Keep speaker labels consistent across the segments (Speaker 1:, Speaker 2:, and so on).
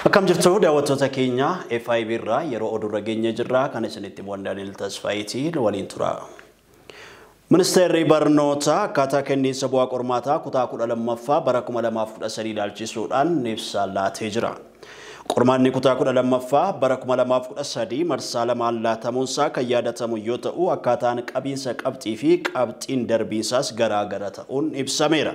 Speaker 1: Akkam jirtu daawwattoota keenya FIB irraa yeroo oduu geenye jirra kan isinitti bu'an Daani'el Tasfaayitiin waliin tura. Ministeerri barnootaa akkaataa kenniinsa bu'aa qormaataa kutaa 12ffaa bara 2013 ilaalchisuudhaan ibsa laatee jira. Qormaanni kutaa 12ffaa bara 2013 marsaa lamaan laatamuunsaa kan yaadatamu yoo ta'u akkaataan qabiinsa qabxii fi qabxiin darbiinsaas garaagara ta'uun ibsameera.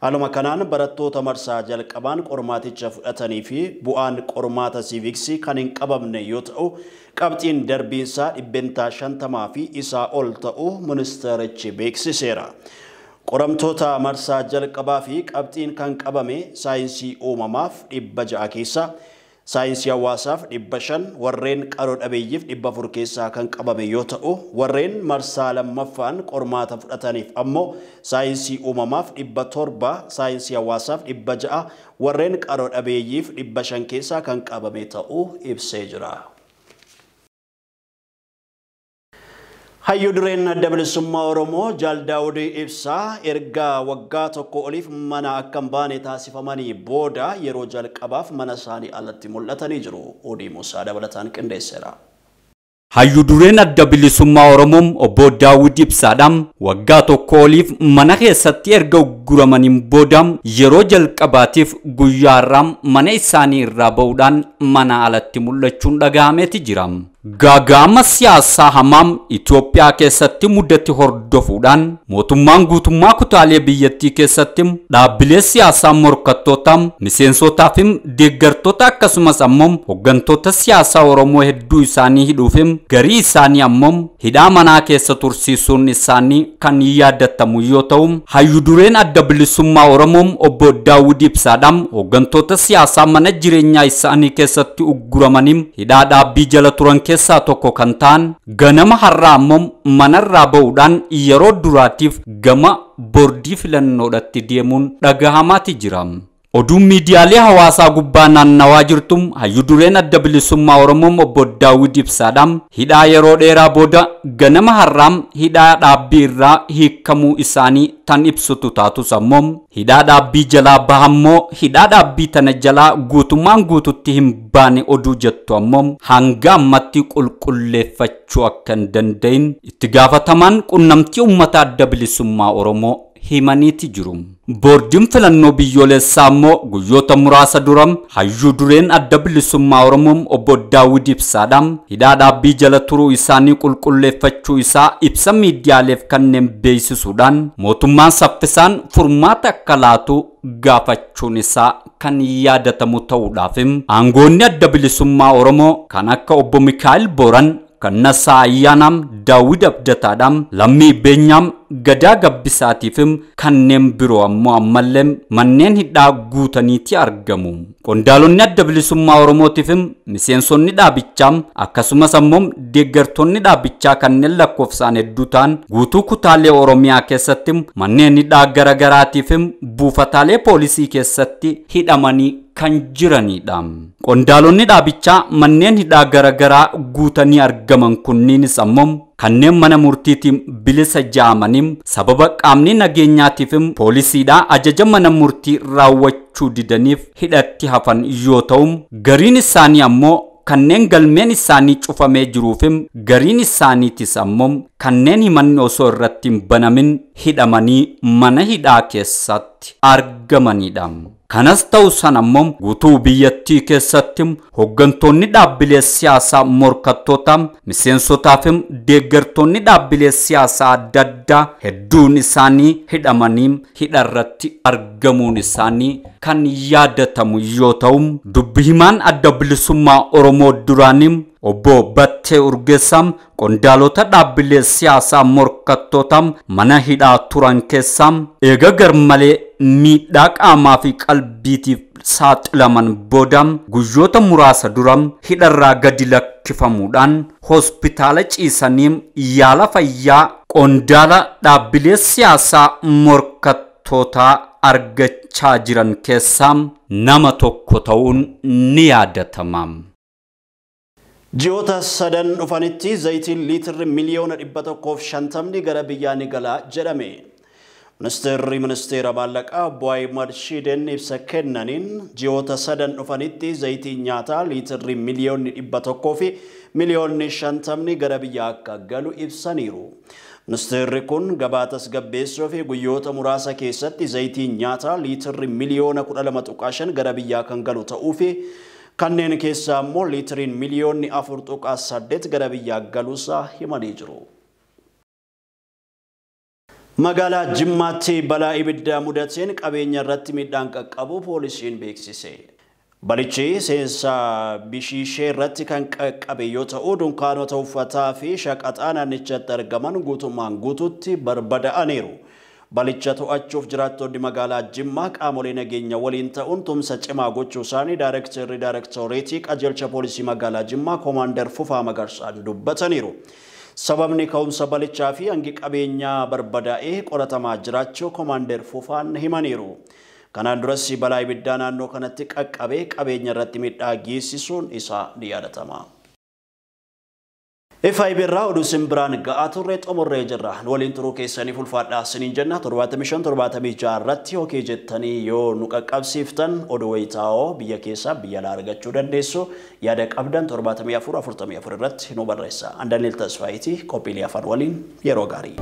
Speaker 1: Haaluma kanaan barattoota marsaa jalqabaan qormaaticha fudhatanii fi bu'aan qormaata siiviksii kan hin qabamne yoo ta'u qabxiin darbiinsaa 50% fi isaa ol ta'uu ministeerichi beeksiseera. Qoramtoota marsaa jalqabaa fi qabxiin kan qabame saayinsii uumamaaf 600 keessa, saayinsii hawaasaaf 500, warreen qaroo dhabeeyyiif 400 keessaa kan qabame yoo ta'u warreen marsaa lammaffaan qormaata fudhataniif ammoo saayinsii uumamaaf 700, saayinsii hawaasaaf 600, warreen qaroo dhabeeyyiif 500 keessaa kan qabame ta'uu ibsee jira. Hayyuu dureen adda bilisummaa Oromoo Jaal Daawud Ibsaa erga waggaa tokko oliif mana akka hin baane taasifamanii booda yeroo jalqabaaf mana isaanii alatti mul'atanii jiru. Odii Musaa dabalataan qindeesseera.
Speaker 2: Hayyuu dureen adda bilisummaa Oromoo obbo Daawud Ibsaadhaan waggaa tokko oliif mana keessatti erga ugguramaniin booda yeroo jalqabaatiif guyyaa har'aa mana isaanii irraa ba'uudhaan mana alatti mul'achuun dhaga'ameeti jira. Gaaga'ama siyaasaa hamaam Itoophiyaa keessatti mudate hordofuudhaan mootummaan guutummaa kutaalee biyyattii keessatti dhaabbilee siyaasaa morkattoota, miseensotaa fi deeggartoota akkasumas ammoo hooggantoota siyaasaa Oromoo hedduu isaanii hidhuuf garii isaanii ammoo hidhaa manaa keessa tursiisuun isaanii kan yaadatamu yoo ta'u hayyuu dureen adda bilisummaa Oromoo obbo Daawud Ibsaadhaan hooggantoota siyaasaa mana jireenyaa isaanii keessatti ugguramanii hidhaa dhaabbii jala turan keessaa tokko kan ta'an ganama har'aa ammoo manarraa ba'uudhaan yeroo duraatiif gama boordii filannoodhaatti deemuun dhagahamaati jira. Oduun miidiyaalee hawaasaa gubbaa naannawaa jirtu hayyuu dureen adda bilisummaa Oromoo obbo Daawud Ibsaadhaan hidhaa yeroo dheeraa booda ganama har'aa hidhaa dhaabbii irraa hiikamuu isaanii tan ibsitu taatus ammoo hidhaa dhaabbii jalaa bahammoo hidhaa dhaabbii tana jalaa guutummaan guututti hin baane oduu jettu ammoo hanga ammatti qulqulleeffachuu akka hin danda'in itti gaafatamaan qunnamtii uummata adda bilisummaa Oromoo himaniiti jiru. Boordiin filannoo biyyoolessaa ammoo guyyoota muraasa dura hayyuu dureen adda bilisummaa Oromoo obbo Daawud Ibsaadhaan hidhaa dhaabbii jala turuu isaanii qulqulleeffachuu isaa ibsa miidiyaaleef kanneen beeksisuudhaan mootummaan saffisaan furmaata akka laatu gaafachuun isaa kan yaadatamu ta'uudhaaf aangoonni adda bilisummaa Oromoo kan akka obbo Mikaa'el Booran, Kannasaa Ayyaanaam, Daawud Abdataadhaam, Lammii Beenyaam, Gadaa Gabbisaatiif kanneen biroo ammoo ammallee manneen hidhaa guutaniiti argamu. Qondaalonni adda bilisummaa Oromootiif miseensonni dhaabichaa akkasumas ammoo deeggartoonni dhaabichaa kanneen lakkoofsaan hedduu ta'an guutuu kutaalee Oromiyaa keessatti manneen hidhaa garaagaraatiif buufataalee poolisii keessatti hidhamanii kan jiranidha. Qondaalonni dhaabichaa manneen hidhaa garaagaraa guutanii argaman kunniinis ammoo kanneen mana murtiitiin bilisa ja'amanii sababa qaamni nageenyaatiif poolisiidhaa ajaja mana murtii raawwachuu didaniif hidhatti hafan yoo ta'u gariin isaanii ammoo kanneen galmeen isaanii cufamee jiruuf gariin isaaniitis ammoo kanneen himanni osoo irratti hin banamin hidhamanii mana hidhaa keessatti argamanidha. Kanas ta'u sana ammoo guutuu biyyattii keessatti hooggantoonni dhaabbilee siyaasaa morkattoota, miseensotaa fi deeggartoonni dhaabbilee siyaasaa adda addaa hedduun isaanii hidhamanii hidharratti argamuun isaanii kan yaadatamu yoo ta'u dubbi himaan adda bilisummaa Oromoo duraanii obbo Battee Urgeessaa qondaalota dhaabbilee siyaasaa morkattoota mana hidhaa turan keessaa eega garmalee miidhaa qaamaa fi qalbiitiif saaxilaman booda guyyoota muraasa dura hidharraa gadi lakkifamuudhaan hospitaala ciisanii yaala fayyaa qondaala dhaabbilee siyaasaa morkattootaa argachaa jiran keessaa nama tokko ta'uun ni yaadatama.
Speaker 1: Ji'oota sadan dhufanitti zayitiin liitirri miliyoona 150 gara biyyaa ni gala jedhame. Ministeerri ministeera maallaqaa obbo Ahimad Shideen ibsa kennaniin ji'oota sadan dhufanitti zayitiin nyaataa liitirri miliyoonni 100 fi miliyoonni 50 gara biyyaa akka galu ibsaniiru. Ministeerri kun gabaa tasgabbeessuu fi guyyoota muraasa keessatti zayitiin nyaataa liitirri miliyoona 12.5 gara biyyaa kan galu ta'uu fi kanneen keessaa immoo liitiriin miliyoonni 4.8 gara biyyaa galuusaa himanii jiru. Magaalaa Jimmaatti balaa ibiddaa mudateen qabeenya irratti miidhaan qaqqabu poolisiin beeksise. Balichi seensa Bishiishee irratti kan qaqqabe yoo ta'u, dunkaanota uffataa fi shaqaxaa naannichatti argaman guutummaan guutuutti barbada'aniiru. Balicha to'achuuf jiraattonni magaalaa Jimmaa qaamolee nageenya waliin ta'uun tumsa cimaa gochuu isaanii Daayirektarri Daayirektoreetii qajeelcha poolisii magaalaa Jimmaa Koomaandar Fufaa Magarsaan dubbataniiru. Sababni ka'umsa balichaa fi hangi qabeenyaa barbadaa'ee qoratamaa jiraachuu Koomaandar Fufaan himaniiru. Kanaan duras balaa ibiddaa naannoo kanatti qaqqabee qabeenya irratti miidhaa geessisuun isaa ni yaadatama. FIB irraa oduu simbiraan ga'aa turre xumurree jirra. Nu waliin turuu keessaniif ulfaadhaa isiniin jenna. 75 76 irratti hokee jettanii yoo nu qaqqabsiiftan oduu wayitaa'oo biyya keessaa biyya alaa argachuu dandeessu. Yaada qabdan 74 44 irratti nu barreessa. An Daniel Tasfaayitii qophiilee afaan waliin yeroo gaarii.